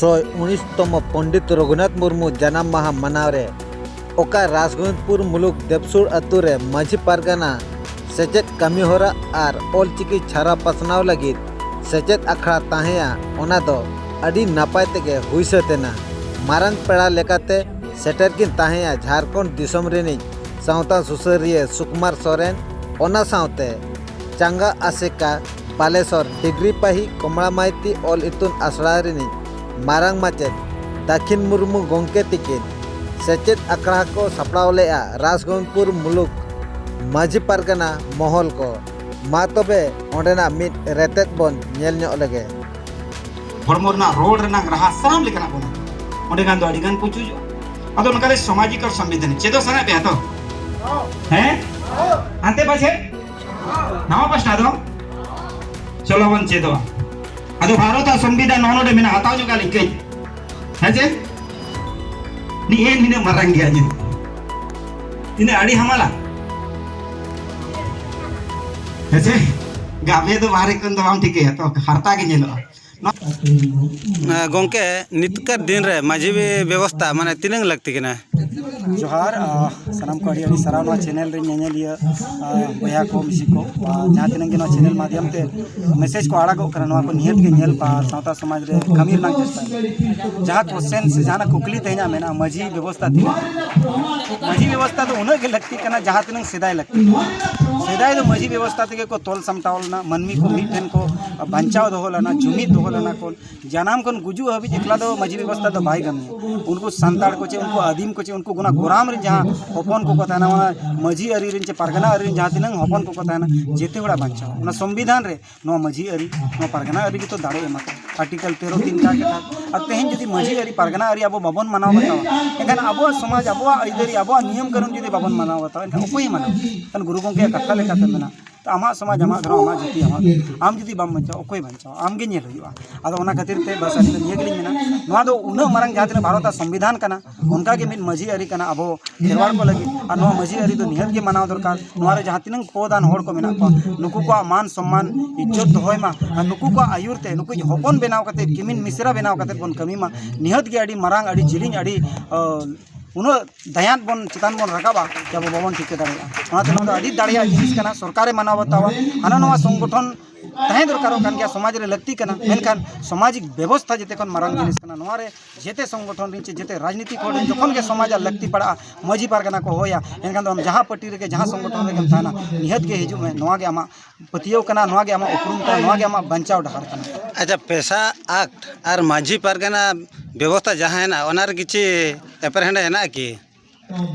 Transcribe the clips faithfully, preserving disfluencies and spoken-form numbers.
ᱥᱚᱭ ᱩᱱᱤᱥ ᱛᱚᱢᱚ ᱯᱚᱱᱰᱤᱛ ᱨᱚᱜᱷᱩᱱᱟᱛᱷ ᱢᱩᱨᱢᱩ ᱡᱟᱱᱟᱢ ᱢᱟᱦᱟ ᱢᱟᱱᱟᱣ ᱨᱮ ᱚᱠᱟ ᱨᱟᱥᱜᱳᱵᱤᱱᱫᱽᱯᱩᱨ ᱢᱩᱞᱩᱠ ᱫᱮᱵᱥᱩᱲ ᱟᱹᱛᱩ ᱨᱮ ᱢᱟᱹᱡᱷᱤ ᱯᱟᱨᱜᱟᱱᱟ ᱥᱮᱪᱮᱫ ᱠᱟᱹᱢᱤᱦᱚᱨᱟ ᱟᱨ ᱚᱞᱪᱤᱠᱤ ᱪᱷᱟᱨᱟᱣ ᱯᱟᱥᱱᱟᱣ ᱞᱟᱹᱜᱤᱫ ᱥᱮᱪᱮᱫ ᱟᱠᱷᱲᱟ ᱛᱟᱦᱮᱸᱭᱟ, ᱚᱱᱟ ᱫᱚ ᱟᱹᱰᱤ ᱱᱟᱯᱟᱭ ᱛᱮᱜᱮ ᱦᱩᱭ ᱥᱟᱹᱛ ᱮᱱᱟ᱾ ᱢᱟᱨᱟᱝ ᱯᱮᱲᱟ ᱞᱮᱠᱟᱛᱮ ᱥᱮᱴᱮᱨ ᱠᱤᱱ ᱛᱟᱦᱮᱸᱭᱟ ᱡᱷᱟᱲᱠᱷᱚᱸᱰ ᱫᱤᱥᱚᱢ ᱨᱤᱱᱤᱡ ᱥᱟᱶᱛᱟ ᱥᱩᱥᱟᱹᱨᱤᱭᱟᱹ ᱥᱩᱠᱩᱢᱟᱨ ᱥᱚᱨᱮᱱ, ᱚᱱᱟ ᱥᱟᱶᱛᱮ ᱪᱟᱸᱜᱟ ᱟᱥᱮᱠᱟ ᱵᱟᱞᱮᱥᱚᱨ ᱰᱤᱜᱽᱨᱤ ᱯᱟᱹᱦᱤ ᱠᱚᱢᱞᱟ ᱢᱟᱭᱛᱤ ᱚᱞ ᱤᱛᱩᱱ ᱟᱥᱲᱟ ᱨᱤᱱᱤᱡ ᱢᱟᱨᱟᱝ ᱢᱟᱪᱮᱛ ᱫᱟᱹᱠᱷᱤᱱ ᱢᱩᱨᱢᱩ ᱜᱚᱢᱠᱮ ᱛᱤᱠᱤᱱ ᱥᱮᱪᱮᱫ ᱟᱠᱷᱲᱟ ᱠᱚ ᱥᱟᱯᱲᱟᱣ ᱞᱮᱫᱼᱟ ᱨᱟᱥᱜᱳᱵᱤᱱᱫᱽᱯᱩᱨ ᱢᱩᱞᱩᱠ ᱢᱟᱹᱡᱷᱤ ᱯᱟᱨᱜᱟᱱᱟ ᱢᱚᱦᱚᱞ ᱠᱚ᱾ ᱢᱟ ᱛᱚᱵᱮ ᱚᱸᱰᱮᱱᱟᱜ ᱢᱤᱫ ᱨᱮᱛᱮᱫ ᱵᱚᱱ ᱧᱮᱞ ᱧᱚᱜ ᱞᱮᱜᱮ᱾ ᱦᱚᱲᱢᱚ ᱨᱮᱱᱟᱜ ᱨᱚᱲ ᱨᱮᱱᱟᱜ ᱨᱟᱦᱟ ᱥᱟᱱᱟᱢ ᱞᱮᱠᱟᱱᱟᱜ ᱵᱚᱱ, ᱚᱸᱰᱮ ᱜᱟᱱ ᱫᱚ ᱟᱹᱰᱤ ᱜᱟᱱ ᱠᱚ ᱪᱩᱡᱚᱜᱼᱟ᱾ ᱟᱫᱚ ᱚᱱᱠᱟ ᱞᱮ ᱥᱟᱢᱟᱡᱤᱠ ᱟᱨ ᱥᱚᱝᱵᱤᱫᱷᱟᱱᱤᱠ ᱪᱮᱫᱚᱜ ᱥᱟᱱᱟᱭᱮᱫ ᱯᱮᱭᱟ ᱛᱚ? ᱦᱮᱸ? ᱦᱟᱱᱛᱮ ᱯᱟᱪᱷᱮ? ᱱᱟᱣᱟ ᱯᱟᱥᱴᱟ ᱫᱚ? ᱪᱚᱞᱚ ᱵᱚᱱ ᱪᱮᱫᱚᱜᱼᱟ᱾ ᱟᱫᱚ ᱵᱷᱟᱨᱚᱛ ᱟᱜ ᱥᱚᱝᱵᱤᱫᱷᱟᱱ ᱱᱚᱜᱼᱚ ᱱᱚᱰᱮ ᱢᱮᱱᱟᱜᱼᱟ, ᱦᱟᱛᱟᱣ ᱧᱚᱜ ᱟᱹᱞᱤᱧ ᱠᱟᱹᱡ᱾ ᱦᱮᱸ ᱪᱮ? ᱱᱤᱭᱟᱹ ᱱᱤᱱᱟᱹᱜ ᱢᱟᱨᱟᱝ ᱜᱮᱭᱟ ᱧᱮᱞ᱾ ᱛᱤᱱᱟᱹᱜ ᱟᱹᱰᱤ ᱦᱟᱢᱟᱞᱟ᱾ ᱦᱮᱸ ᱪᱮ? ᱜᱟᱵᱮ ᱫᱚ ᱵᱟᱦᱨᱮ ᱠᱷᱚᱱ ᱫᱚ ᱵᱟᱢ ᱴᱷᱤᱠᱟᱹᱭᱟ, ᱛᱚ ᱦᱟᱨᱛᱟ ᱜᱮ ᱧᱮᱞᱚᱜᱼᱟ᱾ ᱮ, ᱜᱚᱢᱠᱮ, ᱱᱤᱛᱠᱟᱨ ᱫᱤᱱ ᱨᱮ ᱢᱟᱹᱡᱷᱤ ᱵᱮᱵᱚᱥᱛᱷᱟ ᱢᱟᱱᱮ ᱛᱤᱱᱟᱹᱝ ᱞᱟᱹᱠᱛᱤ ᱠᱟᱱᱟ? ᱡᱚᱦᱟᱨ, ᱟ, ᱥᱟᱱᱟᱢ ᱠᱚ ᱟᱹᱰᱤ ᱟᱹᱰᱤ ᱥᱟᱨᱦᱟᱣ ᱱᱚᱣᱟ ᱪᱮᱱᱮᱞ ᱨᱮ ᱧᱮᱧᱮᱞᱤᱭᱟᱹ, ᱟ, ᱵᱚᱭᱦᱟ ᱠᱚ, ᱢᱤᱥᱤ ᱠᱚ, ᱟ, ᱡᱟᱦᱟᱸ ᱛᱤᱱᱟᱹᱜ ᱜᱮ ᱱᱚᱣᱟ ᱪᱮᱱᱮᱞ ᱢᱟᱫᱷᱭᱚᱢ ᱛᱮ ᱢᱮᱥᱮᱡᱽ ᱠᱚ ᱟᱲᱟᱜᱚᱜ ᱠᱟᱱᱟ, ᱱᱚᱣᱟ ᱠᱚ ᱱᱤᱦᱟᱹᱛ ᱜᱮ ᱧᱮᱞ ᱯᱮ ᱟᱨ ᱥᱟᱶᱛᱟ ᱥᱚᱢᱟᱡᱽ ᱨᱮ ᱠᱟᱹᱢᱤ ᱨᱮᱱᱟᱜ ᱪᱮᱥᱴᱟᱭ ᱯᱮ᱾ ᱡᱟᱦᱟᱸ ᱠᱚᱥᱪᱮᱱ ᱥᱮ ᱡᱟᱦᱟᱱᱟᱜ ᱠᱩᱠᱞᱤ ᱛᱮᱦᱮᱧᱟᱜ ᱢᱮᱱᱟᱜᱼᱟ, ᱢᱟᱹᱡᱷᱤ ᱵᱮᱵᱚᱥᱛᱷᱟ ᱛᱤᱱᱟᱹᱜ? ᱢᱟᱹᱡᱷᱤ ᱵᱮᱵᱚᱥᱛᱷᱟ ᱫᱚ ᱩᱱᱟᱹᱜ ᱜᱮ ᱞᱟᱹᱠᱛᱤ ᱠᱟᱱᱟ, ᱡᱟᱦᱟᱸ ᱛᱤᱱᱟᱹᱜ ᱥᱮᱫᱟᱭ ᱞᱟᱹᱠᱛᱤ᱾ ᱥᱮᱫᱟᱭ ᱫᱚ ᱢᱟᱹᱡᱷᱤ ᱵᱮᱵᱚᱥᱛᱷᱟ ᱛᱮᱜᱮ ᱠᱚ ᱛᱚᱞ ᱥᱟᱢᱴᱟᱣ ᱞᱮᱱᱟ, ᱢᱟᱹᱱᱢᱤ ᱠᱚ ᱢᱤᱫ ᱴᱷᱮᱱ ᱠᱚ ᱵᱟᱧᱪᱟᱣ ᱫᱚᱦᱚ ᱞᱮᱱᱟ, ᱡᱩᱢᱤᱫ ᱫᱚᱦᱚ ᱞᱮᱱᱟ ᱠᱚ᱾ ᱡᱟᱱᱟᱢ ᱠᱷᱚᱱ ᱜᱩᱡᱩᱜ ᱦᱟᱹᱵᱤᱡ ᱮᱠᱞᱟ ᱫᱚ ᱢᱟᱹᱡᱷᱤ ᱵᱮᱵᱚᱥᱛᱷᱟ ᱫᱚ ᱵᱟᱭ ᱠᱟᱹᱢᱤᱭᱟ᱾ ᱩᱱᱠᱩ ᱥᱟᱱᱛᱟᱲ ᱠᱚ ᱪᱮ ᱩᱱᱠᱩ ᱟᱹᱫᱤᱢ ᱠᱚ ᱪᱮ ᱩᱱᱠᱩ ᱚᱱᱟ ᱜᱚᱨᱟᱢ ᱨᱮ ᱡᱟᱦᱟᱸ ᱦᱚᱯᱚᱱ ᱠᱚᱠᱚ ᱛᱟᱦᱮᱱᱟ, ᱚᱱᱟ ᱢᱟᱹᱡᱷᱤ ᱟᱹᱨᱤ ᱨᱮᱱ ᱪᱮ ᱯᱟᱨᱜᱟᱱᱟ ᱟᱹᱨᱤ ᱨᱮᱱ ᱡᱟᱦᱟᱸ ᱛᱤᱱᱟᱹᱜ ᱦᱚᱯᱚᱱ ᱠᱚᱠᱚ ᱛᱟᱦᱮᱱᱟ, ᱡᱮᱛᱮ ᱦᱚᱲᱟᱜ ᱵᱟᱧᱪᱟᱣ᱾ ᱚᱱᱟ ᱥᱚᱝᱵᱤᱫᱷᱟᱱ ᱨᱮ ᱱᱚᱣᱟ ᱢᱟᱹᱡᱷᱤ ᱟᱹᱨᱤ, ᱱᱚᱣᱟ ᱯᱟᱨᱜᱟᱱᱟ ᱟᱹᱨᱤ ᱜᱮᱛᱚ ᱫᱟᱲᱮ ᱮᱢᱟ ᱠᱚᱣᱟ᱾ ᱟᱨᱴᱤᱠᱮᱞ ᱛᱮᱨᱚ ᱛᱤᱱ ᱪᱟᱨ ᱠᱟᱛᱷᱟ᱾ ᱟᱨ ᱛᱮᱦᱮᱧ ᱡᱩᱫᱤ ᱢᱟᱹᱡᱷᱤ ᱟᱹᱨᱤ, ᱯᱟᱨᱜᱟᱱᱟ ᱟᱹᱨᱤ ᱟᱵᱚ ᱵᱟᱵᱚᱱ ᱢᱟᱱᱟᱣ ᱵᱟᱛᱟᱣᱟ, ᱮᱱᱠᱷᱟᱱ ᱟᱵᱚᱣᱟᱜ ᱥᱚᱢᱟᱡᱽ, ᱟᱵᱚᱣᱟᱜ ᱟᱹᱭᱫᱟᱹᱨᱤ, ᱟᱵᱚᱣᱟᱜ ᱱᱤᱭᱚᱢ ᱠᱟᱹᱱᱩᱱ ᱡᱩᱫᱤ ᱵᱟᱵᱚᱱ ᱢᱟᱱᱟᱣ ᱵᱟᱛᱟᱣᱟ, ᱮᱱᱠᱷᱟᱱ ᱚᱠᱚᱭᱮ ᱢᱟᱱᱟᱣᱟ? ᱮᱱᱠᱷᱟᱱ ᱜᱩᱨᱩ ᱜᱚᱢᱠᱮᱭᱟᱜ ᱠᱟᱛᱷᱟ ᱞᱮᱠᱟᱛᱮ ᱢᱮᱱᱟᱜᱼᱟ, ᱟᱢᱟᱜ ᱥᱚᱢᱟᱡᱽ, ᱟᱢᱟᱜ ᱫᱷᱚᱨᱚᱢ, ᱟᱢᱟᱜ ᱡᱟᱹᱛᱤ, ᱟᱢᱟᱜ, ᱟᱢ ᱡᱩᱫᱤ ᱵᱟᱢ ᱵᱟᱧᱪᱟᱣᱟ, ᱚᱠᱚᱭ ᱵᱟᱧᱪᱟᱣᱟ? ᱟᱢ ᱜᱮ ᱧᱮᱞ ᱦᱩᱭᱩᱜᱼᱟ᱾ ᱟᱫᱚ ᱚᱱᱟ ᱠᱷᱟᱹᱛᱤᱨ ᱛᱮ ᱵᱟᱥ ᱟᱹᱞᱤᱧ ᱫᱚ ᱱᱤᱭᱟᱹ ᱜᱮᱞᱤᱧ ᱢᱮᱱᱟ, ᱱᱚᱣᱟ ᱫᱚ ᱩᱱᱟᱹᱜ ᱢᱟᱨᱟᱝ ᱡᱟᱦᱟᱸ ᱛᱤᱱᱟᱹᱜ ᱵᱷᱟᱨᱚᱛ ᱟᱜ ᱥᱚᱝᱵᱤᱫᱷᱟᱱ ᱠᱟᱱᱟ, ᱚᱱᱠᱟ ᱜᱮ ᱢᱤᱫ ᱢᱟᱹᱡᱷᱤ ᱟᱹᱨᱤ ᱠᱟᱱᱟ ᱟᱵᱚ ᱠᱷᱮᱨᱣᱟᱲ ᱠᱚ ᱞᱟᱹᱜᱤᱫ᱾ ᱟᱨ ᱱᱚᱣᱟ ᱢᱟᱹᱡᱷᱤ ᱟᱹᱨᱤ ᱫᱚ ᱱᱤᱦᱟᱹᱛ ᱜᱮ ᱢᱟᱱᱟᱣ ᱫᱚᱨᱠᱟᱨ᱾ ᱱᱚᱣᱟ ᱨᱮ ᱡᱟᱦᱟᱸ ᱛᱤᱱᱟᱹᱜ ᱯᱚᱫᱟᱱ ᱦᱚᱲ ᱠᱚ ᱢᱮᱱᱟᱜ ᱠᱚᱣᱟ, ᱱᱩᱠᱩ ᱠᱚᱣᱟᱜ ᱢᱟᱱ ᱥᱚᱢᱢᱟᱱ, ᱤᱡᱽᱡᱚᱛ ᱫᱚᱦᱚᱭ ᱢᱟ, ᱟᱨ ᱱᱩᱠᱩ ᱠᱚᱣᱟᱜ ᱟᱹᱭᱩᱨ ᱛᱮ, ᱱᱩᱠᱩ ᱦᱚᱯᱚᱱ ᱵᱮᱱᱟᱣ ᱠᱟᱛᱮ, ᱠᱤᱢᱤᱱ ᱢᱤᱥᱨᱟ ᱵᱮᱱᱟᱣ ᱠᱟᱛᱮ ᱵᱚᱱ ᱠᱟᱹᱢᱤ ᱢᱟ᱾ ᱱᱤᱦᱟᱹᱛ ᱜᱮ ᱟᱹᱰᱤ ᱢᱟᱨᱟᱝ, ᱟᱹᱰᱤ ᱡᱤᱞᱤᱧ, ᱟᱹᱰᱤ, ᱟᱹ, ᱩᱱᱟᱹᱜ ᱫᱟᱭᱟᱱ ᱵᱚᱱ ᱪᱮᱛᱟᱱ ᱵᱚᱱ ᱨᱟᱠᱟᱵᱟ ᱡᱮ ᱟᱵᱚ ᱵᱟᱵᱚᱱ ᱴᱷᱤᱠᱟᱹ ᱫᱟᱲᱮᱭᱟᱜᱼᱟ᱾ ᱚᱱᱟᱛᱮ ᱱᱚᱣᱟ ᱫᱚ ᱟᱹᱰᱤ ᱫᱟᱲᱮᱭᱟᱜ ᱡᱤᱱᱤᱥ ᱠᱟᱱᱟ, ᱥᱚᱨᱠᱟᱨᱮ ᱢᱟᱱᱟᱣ ᱵᱟᱛᱟᱣᱟ᱾ ᱦᱟᱱᱟ ᱱᱚᱣᱟ ᱥᱚᱝᱜᱚᱴᱷᱚᱱ ᱛᱟᱦᱮᱸ ᱫᱚᱨᱠᱟᱨᱚᱜ ᱠᱟᱱ ᱜᱮᱭᱟ, ᱥᱚᱢᱟᱡᱽ ᱨᱮ ᱞᱟᱹᱠᱛᱤ ᱠᱟᱱᱟ, ᱢᱮᱱᱠᱷᱟᱱ ᱥᱟᱢᱟᱡᱤᱠ ᱵᱮᱵᱚᱥᱛᱷᱟ ᱡᱮᱛᱮ ᱠᱷᱚᱱ ᱢᱟᱨᱟᱝ ᱡᱤᱱᱤᱥ ᱠᱟᱱᱟ᱾ ᱱᱚᱣᱟ ᱨᱮ ᱡᱮᱛᱮ ᱥᱚᱝᱜᱚᱴᱷᱚᱱ ᱨᱮᱱ ᱪᱮ ᱡᱮᱛᱮ ᱨᱟᱡᱽᱱᱤᱛᱤᱠ ᱦᱚᱲ ᱨᱮᱱ ᱡᱚᱠᱷᱚᱱ ᱜᱮ ᱥᱚᱢᱟᱡᱽ ᱟᱜ ᱞᱟᱹᱠᱛᱤ ᱯᱟᱲᱟᱜᱼᱟ, ᱢᱟᱹᱡᱷᱤ ᱯᱟᱨᱜᱟᱱᱟ ᱠᱚ ᱦᱚᱦᱚᱭᱟ, ᱮᱱᱠᱷᱟᱱ ᱫᱚ ᱟᱢ ᱡᱟᱦᱟᱸ ᱯᱟᱹᱴᱤ ᱨᱮᱜᱮ, ᱡᱟᱦᱟᱸ ᱥᱚᱝᱜᱚᱴᱷᱚᱱ ᱨᱮᱜᱮᱢ ᱛᱟᱦᱮᱱᱟ, ᱱᱤᱦᱟᱹᱛ ᱜᱮ ᱦᱤᱡᱩᱜ ᱢᱮ᱾ ᱱᱚᱣᱟ ᱜᱮ ᱟᱢᱟᱜ ᱯᱟᱹᱛᱭᱟᱹᱣ ᱠᱟᱱᱟ, ᱱᱚᱣᱟ ᱜᱮ ᱟᱢᱟᱜ ᱩᱯᱨᱩᱢ ᱠᱟᱱᱟ, ᱱᱚᱣᱟ ᱜᱮ ᱟᱢᱟᱜ ᱵᱟᱧᱪᱟᱣ ᱰᱟᱦᱟᱨ ᱠᱟᱱᱟ᱾ ᱟᱪᱪᱷᱟ, ᱯᱮᱥᱟ ᱟᱠᱴ ᱟᱨ ᱢᱟᱹᱡᱷᱤ ᱯᱟᱨᱜᱟᱱᱟ ᱵᱮᱵᱚᱥᱛᱷᱟ ᱡᱟᱦᱟᱸ ᱦᱮᱱᱟᱜᱼᱟ, ᱚᱱᱟ ᱨᱮ ᱠᱤᱪᱷᱤ ᱮᱯᱮᱨᱦᱮᱸᱰᱮ ᱦᱮᱱᱟᱜᱼᱟ ᱠᱤ?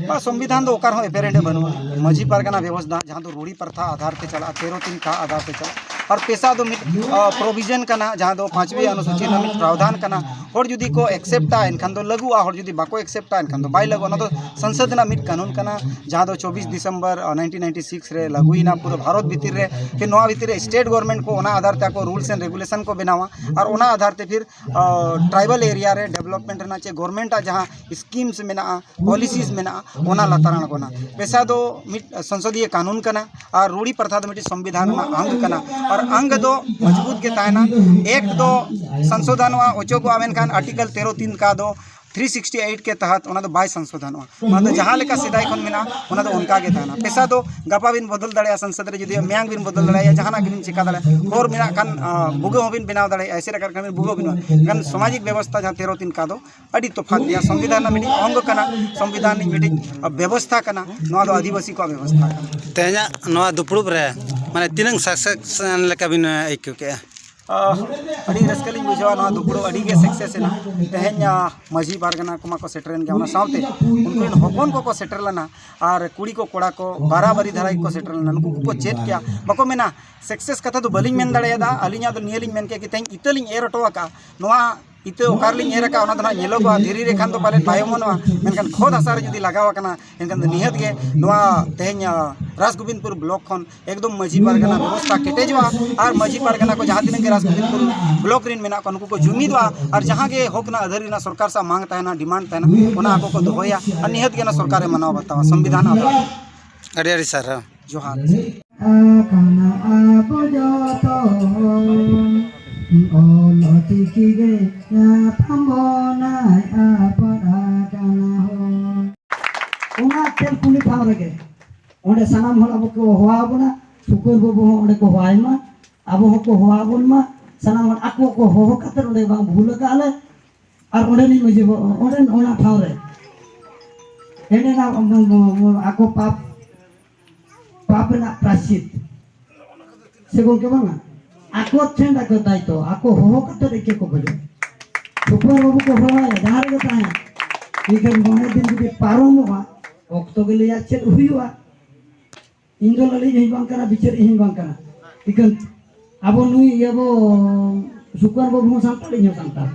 ᱵᱟ, ᱥᱚᱝᱵᱤᱫᱷᱟᱱ ᱫᱚ ᱚᱠᱟ ᱨᱮᱦᱚᱸ ᱮᱯᱮᱨᱦᱮᱸᱰᱮ ᱵᱟᱹᱱᱩᱜᱼᱟ᱾ ᱢᱟᱹᱡᱷᱤ ᱯᱟᱨᱜᱟᱱᱟ ᱵᱮᱵᱚᱥᱛᱷᱟ, ᱡᱟᱦᱟᱸ ᱫᱚ ᱨᱩᱲᱤ ᱯᱨᱚᱛᱷᱟ ᱟᱫᱷᱟᱨ ᱛᱮ ᱪᱟᱞᱟᱜᱼᱟ, ᱛᱮᱨᱚ ᱛᱤᱱ ᱠᱟ ᱟᱫᱷᱟᱨ ᱛᱮ ᱪᱟᱞᱟᱜᱼᱟ᱾ ᱟᱨ ᱯᱮᱥᱟ ᱫᱚ ᱢᱤᱫ, ᱟ, ᱯᱨᱚᱵᱷᱤᱡᱚᱱ ᱠᱟᱱᱟ, ᱡᱟᱦᱟᱸ ᱫᱚ ᱯᱟᱸᱪᱣᱤ ᱚᱱᱩᱥᱩᱪᱤ ᱨᱮᱱᱟᱜ ᱢᱤᱫ ᱯᱨᱟᱣᱫᱷᱟᱱ ᱠᱟᱱᱟ᱾ ᱦᱚᱲ ᱡᱩᱫᱤ ᱠᱚ ᱮᱠᱥᱮᱯᱴᱟ, ᱮᱱᱠᱷᱟᱱ ᱫᱚ ᱞᱟᱹᱜᱩᱜᱼᱟ, ᱦᱚᱲ ᱡᱩᱫᱤ ᱵᱟᱠᱚ ᱮᱠᱥᱮᱯᱴᱟ, ᱮᱱᱠᱷᱟᱱ ᱫᱚ ᱵᱟᱭ ᱞᱟᱹᱜᱩᱜᱼᱟ᱾ ᱚᱱᱟ ᱫᱚ ᱥᱚᱝᱥᱚᱫ ᱨᱮᱱᱟᱜ ᱢᱤᱫ ᱠᱟᱹᱱᱩᱱ ᱠᱟᱱᱟ, ᱡᱟᱦᱟᱸ ᱫᱚ ᱪᱚᱵᱵᱤᱥ ᱰᱤᱥᱮᱢᱵᱚᱨ, ᱟ, ᱱᱟᱭᱤᱱᱴᱤᱱ ᱱᱟᱭᱤᱱᱴᱤ ᱥᱤᱠᱥ ᱨᱮ ᱞᱟᱹᱜᱩᱭᱮᱱᱟ ᱯᱩᱨᱟᱹ ᱵᱷᱟᱨᱚᱛ ᱵᱷᱤᱛᱤᱨ ᱨᱮ᱾ ᱯᱷᱤᱨ ᱱᱚᱣᱟ ᱵᱷᱤᱛᱤᱨ ᱨᱮ ᱥᱴᱮᱴ ᱜᱚᱵᱷᱚᱨᱱᱢᱮᱱᱴ ᱠᱚ ᱚᱱᱟ ᱟᱫᱷᱟᱨ ᱛᱮ ᱟᱠᱚ ᱨᱩᱞᱥ ᱮᱱᱰ ᱨᱮᱜᱩᱞᱮᱥᱚᱱ ᱠᱚ ᱵᱮᱱᱟᱣᱟ, ᱟᱨ ᱚᱱᱟ ᱟᱫᱷᱟᱨ ᱛᱮ ᱯᱷᱤᱨ, ᱟ, ᱴᱨᱟᱭᱵᱟᱞ ᱮᱨᱤᱭᱟ ᱨᱮ ᱰᱮᱵᱷᱞᱚᱯᱢᱮᱱᱴ ᱨᱮᱱᱟᱜ ᱪᱮ ᱜᱚᱵᱷᱚᱨᱱᱢᱮᱱᱴ ᱟᱜ ᱡᱟᱦᱟᱸ ᱥᱠᱤᱢᱥ ᱢᱮᱱᱟᱜᱼᱟ, ᱯᱚᱞᱤᱥᱤᱥ ᱢᱮᱱᱟᱜᱼᱟ, ᱚᱱᱟ ᱞᱟᱛᱟᱨ ᱟᱬᱜᱚᱱᱟ᱾ ᱯᱮᱥᱟ ᱫᱚ ᱢᱤᱫ ᱥᱚᱝᱥᱚᱫᱤᱭᱟᱹ ᱠᱟᱹᱱᱩᱱ ᱠᱟᱱᱟ ᱟᱨ ᱨᱩᱲᱤ ᱯᱨᱚᱛᱷᱟ ᱫᱚ ᱢᱤᱫᱴᱤᱡ ᱥᱚᱝᱵᱤᱫᱷᱟᱱ ᱨᱮᱱᱟᱜ ᱟᱝᱜ ᱠᱟᱱᱟ ᱟᱨ ᱟᱝᱜ ᱫᱚ ᱢᱚᱡᱽᱵᱩᱛ ᱜᱮ ᱛᱟᱦᱮᱱᱟ᱾ ᱮᱠᱴ ᱫᱚ ᱥᱚᱝᱥᱳᱫᱷᱚᱱᱚᱜᱼᱟ, ᱚᱪᱚᱜᱚᱜᱼᱟ, ᱢᱮᱱᱠᱷᱟᱱ ᱟᱨᱴᱤᱠᱮᱞ ᱛᱮᱨᱚ ᱛᱤᱱ ᱠᱟ ᱫᱚ ᱛᱷᱨᱤ ᱥᱤᱠᱥᱴᱤ ᱮᱭᱤᱴ ᱠᱮ ᱛᱟᱦᱟᱛ ᱚᱱᱟ ᱫᱚ ᱵᱟᱭ ᱥᱚᱝᱥᱳᱫᱷᱚᱱᱚᱜᱼᱟ᱾ ᱚᱱᱟ ᱫᱚ ᱡᱟᱦᱟᱸ ᱞᱮᱠᱟ ᱥᱮᱫᱟᱭ ᱠᱷᱚᱱ ᱢᱮᱱᱟᱜᱼᱟ, ᱚᱱᱟ ᱫᱚ ᱚᱱᱠᱟ ᱜᱮ ᱛᱟᱦᱮᱱᱟ᱾ ᱯᱮᱥᱟ ᱫᱚ ᱜᱟᱯᱟ ᱵᱤᱱ ᱵᱚᱫᱚᱞ ᱫᱟᱲᱮᱭᱟᱜᱼᱟ, ᱥᱚᱝᱥᱚᱫ ᱨᱮ ᱡᱩᱫᱤ ᱢᱮᱭᱟᱝ ᱵᱤᱱ ᱵᱚᱫᱚᱞ ᱫᱟᱲᱮᱭᱟᱜᱼᱟ, ᱡᱟᱦᱟᱱᱟᱜ ᱜᱮᱵᱤᱱ ᱪᱮᱠᱟ ᱫᱟᱲᱮᱭᱟᱜᱼᱟ᱾ ᱦᱚᱨ ᱢᱮᱱᱟᱜ ᱠᱷᱟᱱ, ᱟ, ᱵᱷᱩᱜᱟᱹᱜ ᱦᱚᱸᱵᱤᱱ ᱵᱮᱱᱟᱣ ᱫᱟᱲᱮᱭᱟᱜᱼᱟ, ᱮᱥᱮᱫ ᱟᱠᱟᱫ ᱠᱷᱟᱱ ᱵᱤᱱ ᱵᱷᱩᱜᱟᱹᱜ ᱵᱤᱱ᱾ ᱢᱮᱱᱠᱷᱟᱱ ᱥᱟᱢᱟᱡᱤᱠ ᱵᱮᱵᱚᱥᱛᱷᱟ ᱡᱟᱦᱟᱸ ᱛᱮᱨᱚ ᱛᱤᱱ ᱠᱟ ᱫᱚ ᱟᱹᱰᱤ ᱛᱚᱯᱷᱟᱛ ᱜᱮᱭᱟ᱾ ᱥᱚᱝᱵᱤᱫᱷᱟᱱ ᱨᱮᱱᱟᱜ ᱢᱤᱫᱴᱤᱡ ᱚᱝᱜᱚ ᱠᱟᱱᱟ, ᱥᱚᱝᱵᱤᱫᱷᱟᱱ ᱨᱤᱱᱤᱡ ᱢᱤᱫᱴᱤᱡ ᱵᱮᱵᱚᱥᱛᱷᱟ ᱠᱟᱱᱟ, ᱱᱚᱣᱟ ᱫᱚ ᱟᱹᱫᱤᱵᱟᱹᱥᱤ ᱠᱚᱣᱟᱜ ᱵᱮᱵᱚᱥᱛᱷᱟ ᱠᱟᱱᱟ᱾ ᱛᱮᱦᱮᱧᱟᱜ ᱱᱚᱣᱟ ᱫᱩᱯᱲᱩᱵ ᱨᱮ ᱢᱟᱱᱮ ᱛᱤᱱᱟᱹᱝ ᱥᱟᱠᱥᱮᱥ ᱞᱮᱠᱟ ᱵᱤᱱ ᱟᱹᱭᱠᱟᱹᱣ ᱠᱮᱜᱼᱟ? ᱟᱦ, ᱟᱹᱰᱤ ᱨᱟᱹᱥᱠᱟᱹ ᱞᱤᱧ ᱵᱩᱡᱷᱟᱹᱣᱟ, ᱱᱚᱣᱟ ᱫᱩᱯᱲᱩᱵ ᱟᱹᱰᱤ ᱜᱮ ᱥᱟᱠᱥᱮᱥ ᱮᱱᱟ᱾ ᱛᱮᱦᱮᱧ, ᱟᱦ, ᱢᱟᱹᱡᱷᱤ ᱯᱟᱨᱜᱟᱱᱟ ᱠᱚᱢᱟ ᱠᱚ ᱥᱮᱴᱮᱨᱮᱱ ᱜᱮᱭᱟ, ᱚᱱᱟ ᱥᱟᱶᱛᱮ ᱩᱱᱠᱩ ᱨᱮᱱ ᱦᱚᱯᱚᱱ ᱠᱚᱠᱚ ᱥᱮᱴᱮᱨ ᱞᱮᱱᱟ ᱟᱨ ᱠᱩᱲᱤ ᱠᱚ ᱠᱚᱲᱟ ᱠᱚ ᱵᱟᱨᱟᱵᱟᱨᱤ ᱫᱷᱟᱨᱟ ᱜᱮᱠᱚ ᱥᱮᱴᱮᱨ ᱞᱮᱱᱟ᱾ ᱱᱩᱠᱩ ᱠᱚᱠᱚ ᱪᱮᱫ ᱠᱮᱜᱼᱟ, ᱵᱟᱠᱚ ᱢᱮᱱᱟ ᱥᱟᱠᱥᱮᱥ ᱠᱟᱛᱷᱟ ᱫᱚ ᱵᱟᱹᱞᱤᱧ ᱢᱮᱱ ᱫᱟᱲᱮᱭᱟᱫᱟ, ᱟᱹᱞᱤᱧᱟᱜ ᱫᱚ ᱱᱤᱭᱟᱹ ᱞᱤᱧ ᱢᱮᱱ ᱠᱮᱜᱼᱟ ᱠᱤ ᱛᱮᱦᱮᱧ ᱤᱛᱟᱹ ᱞᱤᱧ ᱮᱨ ᱦᱚᱴᱚ ᱟᱠᱟᱫᱼᱟ, ᱱᱚᱣᱟ ᱤᱛᱟᱹ ᱚᱠᱟ ᱨᱮᱞᱤᱧ ᱮᱨ ᱟᱠᱟᱫᱼᱟ, ᱚᱱᱟ ᱫᱚ ᱱᱟᱦᱟᱜ ᱧᱮᱞᱚᱜᱚᱜᱼᱟ, ᱫᱷᱤᱨᱤ ᱨᱮ ᱠᱷᱟᱱ ᱫᱚ ᱯᱟᱞᱮᱫ ᱵᱟᱭ ᱚᱢᱚᱱᱚᱜᱼᱟ, ᱢᱮᱱᱠᱷᱟᱱ ᱠᱷᱚᱛ ᱦᱟᱥᱟ ᱨᱮ ᱡᱩᱫᱤ ᱞᱟᱜᱟᱣ ᱟᱠᱟᱱᱟ, ᱮᱱᱠᱷᱟᱱ ᱫᱚ ᱱᱤᱦᱟᱹᱛ ᱜᱮ ᱱᱚᱣᱟ ᱛᱮᱦᱮᱧ, ᱟ, ᱨᱟᱥ ᱜᱳᱵᱤᱱᱫᱯᱩᱨ ᱵᱞᱚᱠ ᱠᱷᱚᱱ ᱮᱠᱫᱚᱢ ᱢᱟᱹᱡᱷᱤ ᱯᱟᱨᱜᱟᱱᱟ ᱵᱮᱵᱚᱥᱛᱷᱟ ᱠᱮᱴᱮᱡᱚᱜᱼᱟ ᱟᱨ ᱢᱟᱹᱡᱷᱤ ᱯᱟᱨᱜᱟᱱᱟ ᱠᱚ ᱡᱟᱦᱟᱸ ᱛᱤᱱᱟᱹᱜ ᱜᱮ ᱨᱟᱥ ᱜᱳᱵᱤᱱᱫᱯᱩᱨ ᱵᱞᱚᱠ ᱨᱮᱱ ᱢᱮᱱᱟᱜ ᱠᱚᱣᱟ, ᱱᱩᱠᱩ ᱠᱚ ᱡᱩᱢᱤᱫᱚᱜᱼᱟ ᱟᱨ ᱡᱟᱦᱟᱸ ᱜᱮ ᱦᱚᱠ ᱨᱮᱱᱟᱜ ᱟᱹᱫᱷᱟᱹᱨᱤ ᱨᱮᱱᱟᱜ ᱥᱚᱨᱠᱟᱨ ᱥᱟᱶ ᱢᱟᱝ ᱛᱟᱦᱮᱱᱟ, ᱰᱤᱢᱟᱱᱰ ᱛᱟᱦᱮᱱᱟ, ᱚᱱᱟ ᱟᱠᱚ ᱠᱚ ᱫᱚᱦᱚᱭᱟ ᱟᱨ ᱱᱤᱦᱟᱹᱛ ᱜᱮ ᱚᱱᱟ ᱥᱚᱨᱠᱟᱨᱮ ᱢᱟᱱᱟᱣ ᱵᱟᱛᱟᱣᱟ ᱥᱚᱝᱵᱤᱫᱷᱟᱱ ᱟᱫᱷᱟᱨ᱾ ᱟᱹᱰᱤ ᱟᱹᱰᱤ ᱥᱟᱨᱦᱟᱣ᱾ ᱡᱚᱦᱟᱨ᱾ ᱟᱠᱟᱱᱟ ᱟᱵᱚ ᱡᱚᱛᱚ ᱦᱚᱲ, ᱚᱞ ᱪᱤᱠᱤ ᱜᱮ ᱧᱟᱯᱟᱢ ᱵᱚᱱᱟᱭ ᱟᱯᱟᱫ ᱟᱠᱟᱱᱟ ᱦᱚᱲ᱾ ᱚᱱᱟ ᱠᱷᱮᱞ ᱠᱩᱞᱤ ᱴᱷᱟᱶ ᱨᱮᱜᱮ ᱚᱸᱰᱮ ᱥᱟᱱᱟᱢ ᱦᱚᱲ ᱟᱵᱚ ᱠᱚ ᱦᱚᱦᱚ ᱟᱵᱚᱱᱟ, ᱥᱩᱠᱩᱨ ᱵᱟᱹᱵᱩ ᱦᱚᱸ ᱚᱸᱰᱮ ᱠᱚ ᱦᱚᱦᱚ ᱟᱭ ᱢᱟ, ᱟᱵᱚ ᱦᱚᱸᱠᱚ ᱦᱚᱦᱚ ᱟᱵᱚᱱ ᱢᱟ, ᱥᱟᱱᱟᱢ ᱦᱚᱲ ᱟᱠᱚ ᱠᱚ ᱦᱚᱦᱚ ᱠᱟᱛᱮ ᱚᱸᱰᱮ ᱵᱟᱝ ᱵᱷᱩᱞ ᱟᱠᱟᱫ ᱞᱮ, ᱟᱨ ᱚᱸᱰᱮᱱᱤᱡ ᱢᱟᱹᱡᱷᱤ ᱵᱟ-, ᱚᱸᱰᱮᱱ ᱚᱱᱟ ᱴᱷᱟᱶ ᱨᱮ ᱮᱱᱮ ᱱᱟ ᱢᱚ-, ᱢᱚ-, ᱢᱚ-, ᱟᱠᱚ ᱯᱟᱯ, ᱯᱟᱯ ᱨᱮᱱᱟᱜ ᱯᱨᱟᱭᱥᱪᱤᱛ ᱥᱮ ᱜᱚᱢᱠᱮ ᱵᱟᱝᱟ, ᱟᱠᱚ ᱴᱷᱮᱱ ᱟᱠᱚ ᱫᱟᱭᱤᱛᱛᱚ, ᱟᱠᱚ ᱦᱚᱦᱚ ᱠᱟᱛᱮ ᱮᱠᱮ ᱠᱚ ᱵᱟᱹᱜᱤ᱾ ᱥᱩᱯᱟᱨ ᱵᱟᱹᱵᱩ ᱠᱚ ᱦᱚᱦᱚᱣᱟᱭᱟ ᱡᱟᱦᱟᱸ ᱨᱮᱜᱮ ᱛᱟᱦᱮᱸ, ᱤᱠᱷᱟᱹᱱ ᱢᱚᱬᱮ ᱫᱤᱱ ᱡᱩᱫᱤ ᱯᱟᱨᱚᱢᱚᱜᱼᱟ, ᱚᱠᱛᱚ ᱜᱮ ᱞᱟᱹᱭᱟ ᱪᱮᱫ ᱦᱩᱭᱩᱜᱼᱟ᱾ ᱤᱧ ᱫᱚ ᱞᱟᱹᱞᱤᱡ ᱦᱚᱸᱧ ᱵᱟᱝ ᱠᱟᱱᱟ, ᱵᱤᱪᱟᱹᱨᱤᱡ ᱦᱚᱸᱧ ᱵᱟᱝ ᱠᱟᱱᱟ᱾ ᱤᱠᱷᱟᱹᱱ ᱟᱵᱚ ᱱᱩᱭ ᱤᱭᱟᱹ ᱵᱚ ᱥᱩᱠᱟᱱ ᱵᱟᱹᱵᱩ ᱦᱚᱸ ᱥᱟᱱᱛᱟᱲ, ᱤᱧ ᱦᱚᱸ ᱥᱟᱱᱛᱟᱲ᱾